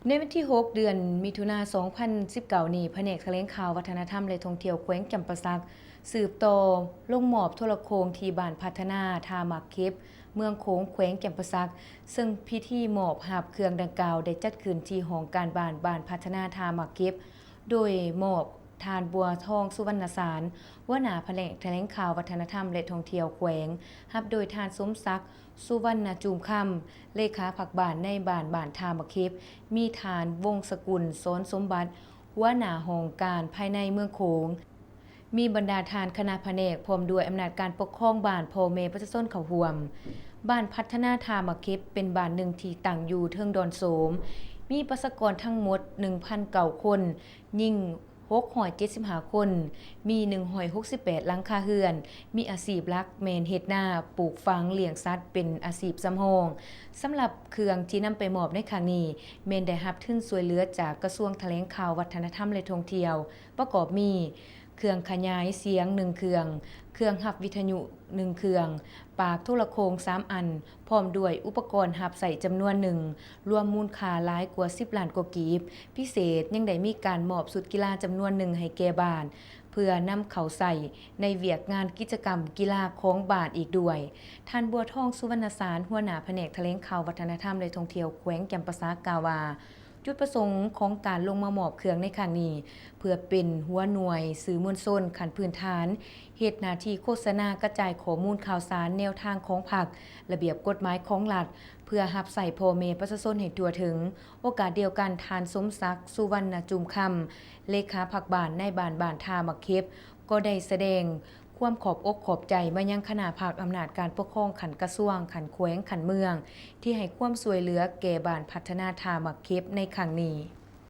ໃນວັນທີຫົກ ເດືອນມິຖຸນາ ສອງພັນສິບເກົ້ານີ້, ພະແນກຖະແຫຼງຂ່າວ ວັດທະນະທຳ ແລະ ທ່ອງທ່ຽວແຂວງຈຳປາສັກ ສືບຕໍ່ລົງມອບໂທລະໂຄ່ງທີ່ບ້ານພັດທະນາທ່າໝາກເຂັບ ເມືອງໂຂງ ແຂວງຈຳປາສັກ, ເຊິ່ງພິທີມອບຮັບເຄື່ອງດັ່ງກ່າວໄດ້ຈັດຂຶ້ນທີ່ຫ້ອງການບ້ານ ບ້ານພັດທະນາທ່າໝາກເຂັບ ໂດຍມອບທ່ານ ບົວທອງ ສຸວັນນະສານ ຫົວໜ້າພະແນກຖະແຫຼງຂ່າວ ວັດທະນະທຳ ແລະ ທ່ອງທ່ຽວແຂວງ, ຮັບໂດຍທ່ານ ສົມສັກ ສຸວັນນະຈູມຄຳ ເລຂາພັກບ້ານໃນບ້ານ ບ້ານທ່າໝາກເຂັບ, ມີທ່ານ ວົງສະກຸນ ສອນສົມບັດ ຫົວໜ້າຫ້ອງການພາຍໃນເມືອງໂຂງ, ມີບັນດາທ່ານຄະນະພະແນກ ພ້ອມດ້ວຍອຳນາດການປົກຄອງບ້ານ, ພໍ່ແມ່ປະຊາຊົນເຂົ້າຮ່ວມ. ບ້ານພັດທະນາທ່າໝາກເຂັບ ເປັນບ້ານໜຶ່ງທີ່ຕັ້ງຢູ່ເທິງດອນໂສມ, ມີປະຊາກອນທັງໝົດ ໜຶ່ງພັນເກົ້າຄົນ, ຍິງ ຫົກຮ້ອຍເຈັດສິບຫ້າຄົນ, ມີ ໜຶ່ງຮ້ອຍຫົກສິບແປດ ຫຼັງຄາເຮືອນ, ມີອາຊີບຫຼັກແມ່ນເຮັດນາ, ປູກຝັງ, ລ້ຽງສັດ ເປັນອາຊີບສຳຮອງ. ສຳລັບເຄື່ອງທີ່ນຳໄປມອບໃນຄັ້ງນີ້ ແມ່ນໄດ້ຮັບທຶນຊ່ວຍເຫຼືອຈາກກະຊວງຖະແຫຼງຂ່າວ ວັດທະນະທຳ ແລະ ທ່ອງທ່ຽວ, ປະກອບມີ ເຄື່ອງຂະຫຍາຍສຽງ ໜຶ່ງເຄື່ອງ, ເຄື່ອງຮັບວິທະຍຸ ໜຶ່ງເຄື່ອງ, ປາກໂທລະໂຄ່ງ ສາມອັນ, ພ້ອມດ້ວຍອຸປະກອນຮັບໃຊ້ຈຳນວນໜຶ່ງ, ລວມມູນຄ່າຫຼາຍກວ່າ ສິບລ້ານກວ່າກີບ. ພິເສດຍັງໄດ້ມີການມອບຊຸດກິລາຈຳນວນໜຶ່ງໃຫ້ແກ່ບ້ານ ເພື່ອນຳເຂົ້າໃຊ້ໃນວຽກງານກິດຈະກຳກິລາຂອງບ້ານອີກດ້ວຍ. ທ່ານ ບົວທອງ ສຸວັນນະສານ ຫົວໜ້າພະແນກຖະແຫຼງຂ່າວ ວັດທະນະທຳ ແລະ ທ່ອງທ່ຽວແຂວງຈຳປາສັກ ກ່າວວ່າ ຈຸດປະສົງຂອງການລົງມາມອບເຄື່ອງໃນຄັ້ງນີ້ ເພື່ອເປັນຫົວໜ່ວຍສື່ມວນຊົນຂັ້ນພື້ນຖານ, ເຮັດໜ້າທີ່ໂຄສະນາກະຈາຍຂໍ້ມູນຂ່າວສານແນວທາງຂອງພັກ, ລະບຽບກົດໝາຍຂອງລັດ ເພື່ອຮັບໃຊ້ພໍ່ແມ່ປະຊາຊົນໃຫ້ທົ່ວເຖິງ. ໂອກາດດຽວກັນ, ທ່ານ ສົມສັກ ສຸວັນນະຈູມຄຳ ເລຂາພັກບ້ານໃນບ້ານ ບ້ານທ່າໝາກເຂັບ ກໍໄດ້ສະແດງຄວາມຂອບອົກຂອບໃຈມາຍັງຄະນະພັກອຳນາດການປົກຄອງຂັ້ນກະຊວງ, ຂັ້ນແຂວງ, ຂັ້ນເມືອງ ທີ່ໃຫ້ຄວາມຊ່ວຍເຫຼືອແກ່ບ້ານພັດທະນາທ່າໝາກເຂັບໃນຄັ້ງນີ້.